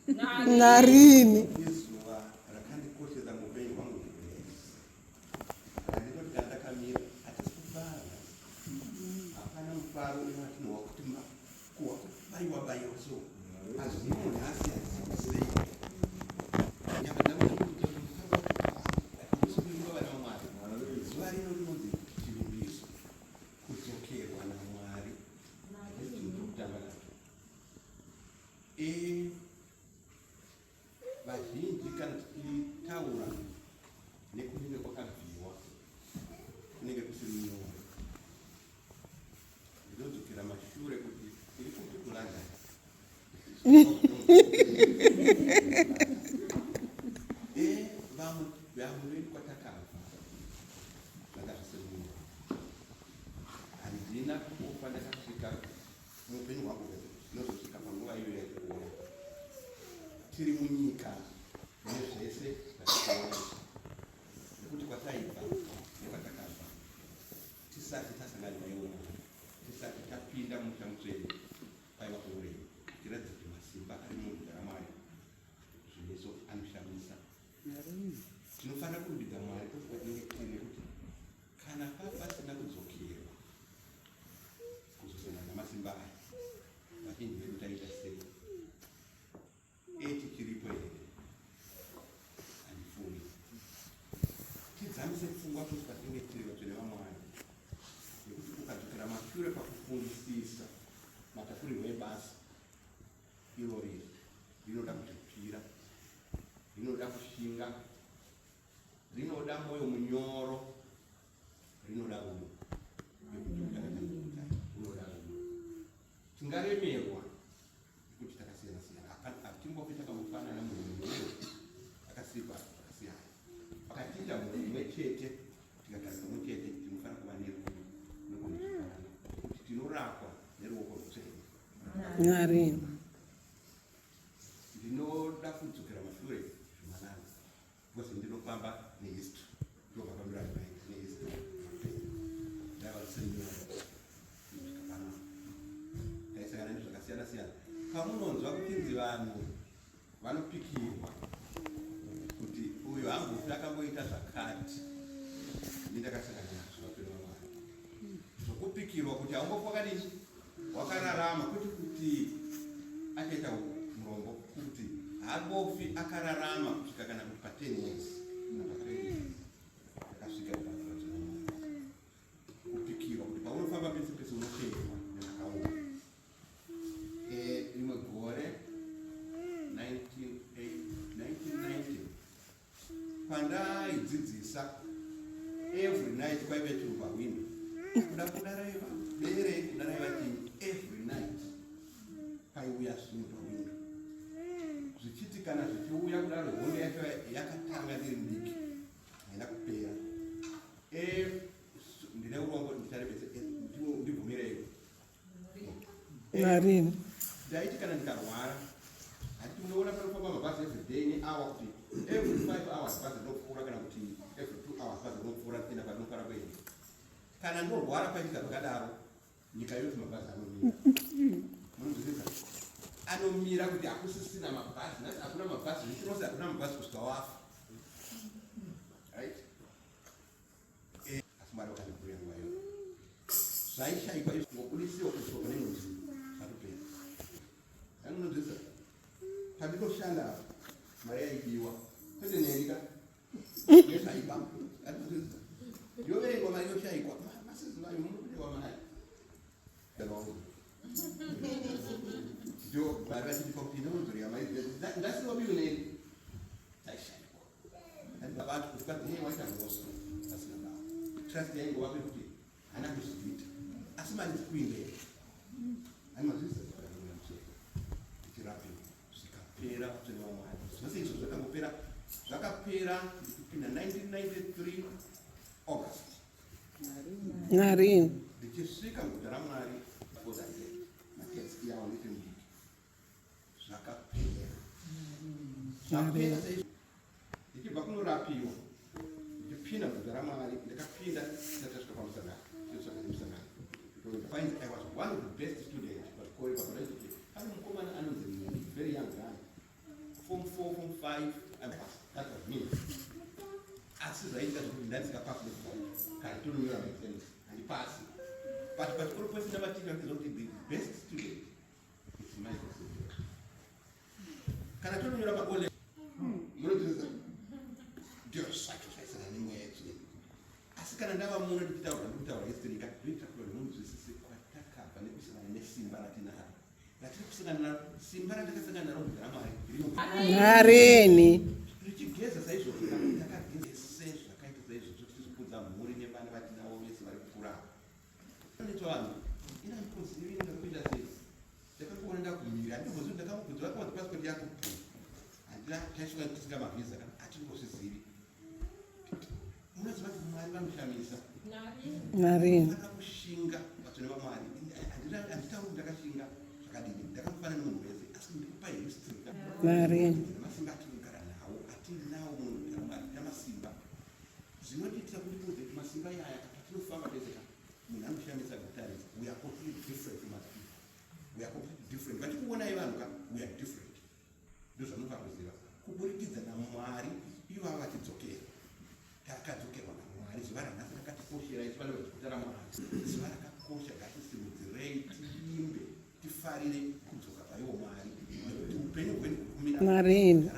Narini. Izuva rakandikoshesa muupenyu hwangu hwese. Handinoti kana ndakamira hatisi kufara. Hapana mufaro watinohwa kuti kuhwa kubaiwa baiwa so. Hazvimo nhasi hazvimo sei. Nyama dzangu dzinokuita kuti mufaro hatisi kuimba vana vaMwari. Zuva rino rinonzi chivimbiso. Kudzokerwa naMwari. Hatisi chinhu chokutamba nacho. E, vazhinji kana tichitaura nekunenge kwakabviwa kunenge kusiri nyore. Ndinodzokera mashure kuti tiri kupi kuLondon. E, vamwe vamwe vedu kwatakabva zvanga zvisiri nyore. Handina kufa ndakasvika Muupenyu hwangu hwese ndinozosvika panguva iyoyo yatikuona tiri munyika mune zvese zvatikuona izvi, nekuti kwataibva nekwatakabva tisati tasangana naiwo Mwari, tisati tapinda mumusha mutsvene kwaiva kunorema, tichiratidza kuti masimba ari muguta raMwari zvimeso anoshamisa. Tinofanira kurumbidza Mwari kwose kwatinenge tiri nekuti kana pasina kudzokerwa kuzosangana namasimba aya vazhinji vedu taita sei eti tiripo here handifungi tidzamise pfungwa tose patinenge tiri vatsvene vamwari nekuti ukadzokera mashure pakufungisisa matakurirwo ebasa irori rinoda kuzvipira rinoda kushinga rinoda mwoyo munyoro rinoda rudo rinoda rudo tingaremerwa nekuti takasiyana siyana hatimbofi takambofanana munhu mumwe akasikwa akasiyana pakatiita munhu mumwe chete tikagara pamwe chete tinofanira kuva nerudo nokunzwanana kuti tinorapwa neruoko rutsvene. Mwari. Ndinoda kudzokera mashure zvimanana because ndinofamba nehistory ndokafambira ndinoita nehistory ndaiva zvisiri nyore kusvika pano taisangana nezvakasiyana siyana pamunonzwa kuchinzi vanhu vanopikirwa kuti uyu hambofi akamboita zvakati ini ndakasangana nazvo vapenyu vamwari zvokupikirwa kuti haumbofi wakadini wakararama kwete kuti achaita murombo kuti haambofi akararama kusvika kana kuti pa 10 years kana pa 20 years akasvika kupikirwa kuti paunofamba pese pese unoteerwa nezvakaoma. Eh, rimwe gore 1990 pandaidzidzisa every night kwaive churu pahwindo kuda kuda raiva bere kuda raiva chii every night paiuya zvinhu pahwindo zvichiti kana zvichiuya kudaro hondo yacho yakatanga ndiri mudiki haina kupera eh, ndine urombo ndicharebese eh, ndibvumireiwo. Narini. Ndaiti kana ndikarwara handiti munoona panofamba mabhazi every day nehour kuti every 5 hours bhazi rinopfuura kana kuti every 2 hours bhazi rinopfuura richienda kwarinofara kuenda. Kana ndorwara paitika zvakadaro nyika yose mabhazi anomira. Munonzwisisa? Anomira kuti hakusisina mabhazi nhasi hakuna mabhazi vhiki rose hakuna mabhazi kusvika wafa. Right? Eh, asi Mwari vakandibhuya nguva iyoyo zvaishaikwa izvo ngobudisiwa kuiswa pane imwe nzvimbo zvatopera. Anonzwisisa? Pandinoshanda apa mari yaibiwa kwete neni ka nezvaiba. Anonzwisisa? Yoverengwa mari yoshaikwa masizivayo munokudewa mari ndio mari vachindipa kuti inodzorera mari ndasiwa biyo neni dzaishaikwa. Vanhu kuti kwanzi waita mhosva pasina baba. Trust yaingova kuti haana kuzviita asi mari dzikuindera ani mazvisa ndichirapiwa zvikapera vatsvene vamwari zvose izvo zvakangopera zvakapera ndichipinda 1993 August. Narini. Ndichisvika muguta ramwari matest yawo nditi mudiki zvakapera zvapera saizvo ndichibva kunorapiwa ndichipinda muguta ramwari ndakapinda tisati tasvika pamusangano tichitsvaga nemusangano painzi I was one of the best students pachikoro ipapo ndaitoti pane mukomana anonzi very young guy. Ndandisingapasi nekufa kana tononyora maexams handipasi, but pachikoro pese namaticha vachiziva kuti the best student is Michael Silver. Kana tononyora paole munotiza ndio zvacho zvaisana nemweya yetsvene. Asi kana ndava muno ndichitaura, ndikutaura history ka, ndoita kuti vanhu munzwisise kwatakabva nekusangana nesimba ratinaro, ratiri kusangana naro. Simba randakasangana naro muzita raMwari rino Narini. Richigeza saizvozvo, takageza zvakaita saizvozvo, tichizvikudza mhuri nevana vatinavo vese vari kukura. Anoitwa vanhu ina ndikozivi ndakakuita sei, ndakakuona ndakumira, handimbozivi ndakamubvunza vakawanza pasipoti yako, handina taisvika tisinga mavhiza kana hatingozvizivi. Munoziva kuti Mwari vanoshamisa. Narini. Saka kushinga, vatsvene vaMwari, handitauri kuti ndakashinga zvakadini, ndakamufanana nemunhu wese, asi ndikupa history. Narini. Nemasimba atinogara nawo, atinawo munogara Mwari namasimba zvinotiitira kuti kuudze kuti masimba iyaya patinofamba pese ka, munhu anoshamisa kutarisa. We are completely different from other people. We are completely different. Vatikuonai vanhu ka, we are different. Ndozvamunofanira kuziva kuburikidza naMwari ivava vachidzokera. Takadzokerwa naMwari. Zuva ranhasi rakatikoshera isu vana vechiguta raMwari, zuva rakakosha. Ngatisimudzirei, tiimbe, tifarire kudzoka kwaiwo Mwari, nekuti upenyu hwedu kumira Narini.